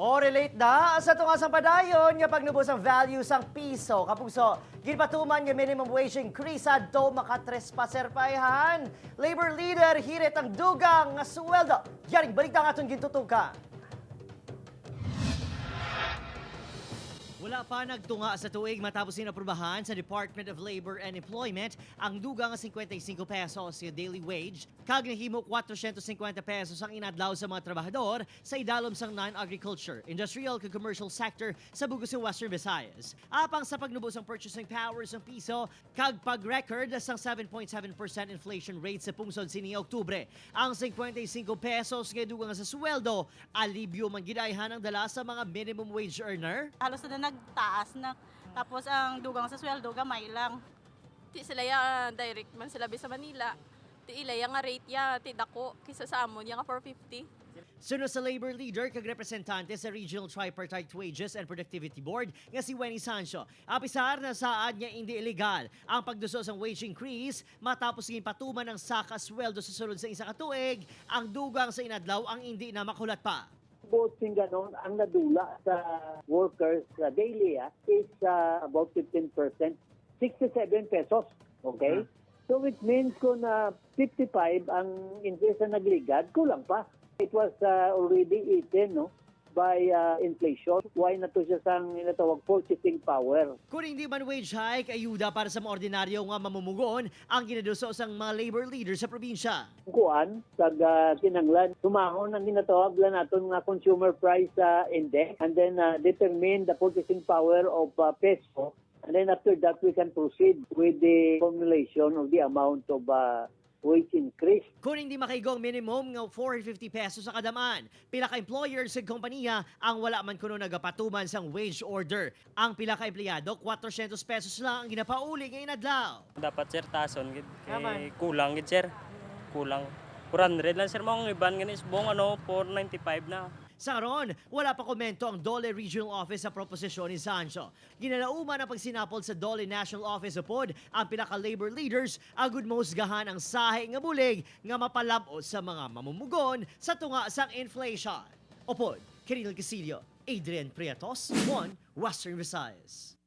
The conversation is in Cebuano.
O relate na sa tunga sang padayon nga pagnubos ang value sang piso. Kapuso, ginpatuman nga minimum wage increase adto makatres pa serpayhan. Labor leader hirit ang dugang nga sweldo. Yaring balik na nga atong gintutukan. Wala pa nagtunga sa tuig matapos inaprubahan sa Department of Labor and Employment ang dugang nga 55 pesos sa daily wage kag nahimo 450 pesos ang inadlaw sa mga trabahador sa idalom sang non-agriculture, industrial kag commercial sector sa bugos sa Western Visayas. Apang sa pagnubos ang purchasing power sang piso kag pag-record sang 7.7% inflation rate sa pungsod sini Oktubre. Ang 55 pesos nga dugang sa sweldo, alibyo man gidayhan ang dala sa mga minimum wage earner. Halos na nagtaas na. Tapos ang dugang sa sweldo, gamay lang. Ti sila ya direct man sila bi sa Manila. Ti ila ya nga rate ya ti dako kaysa sa amon ya nga 450. Sunod sa labor leader kag representante sa Regional Tripartite Wages and Productivity Board nga si Wenny Sancho. Apisar na saad niya hindi illegal ang pagduso sa wage increase matapos patuman ang saka sweldo sa sulod sa isa ka tuig, ang dugang sa inadlaw ang hindi na makulat pa. Both sing ganon, ang nadula sa workers daily is about 15%, 67 pesos. Okay? So it means kung na 55 ang increase na nagligad, kulang pa. It was already eaten, no, by inflation. Why na to siya sang inatawag purchasing power? Kung hindi man wage hike, ayuda para sa mga ordinaryo nga mamumugon ang ginaduso sang mga labor leader sa probinsya. Kuan kag kinanglan tumahon ang ginatawag lang naton nga consumer price index and then determine the purchasing power of peso, and then after that we can proceed with the formulation of the amount of wage increase. Kung hindi makaigong minimum nga 450 pesos sa kadaman, pila ka employer sa kompanya ang wala man kuno nagapatuman sang wage order. Ang pila ka empleyado, 400 pesos lang ang ginapauli nga inadlaw. Dapat, sir, tason gid kay kulang gid, sir. Kulang. 400 lang, sir, mo ang iban gani isbong ano 495 na. Sa karon, wala pa komento ang Dole Regional Office sa proposisyon ni Sancho. Ginalauman ang pagsinapol sa Dole National Office upod ang pila ka labor leaders agud mahusgahan ang sahi nga bulig nga mapalab-ot sa mga mamumugon sa tunga sang inflation. Upod, Kirinil Casillo, Adrian Prietos, 1 Western Visayas.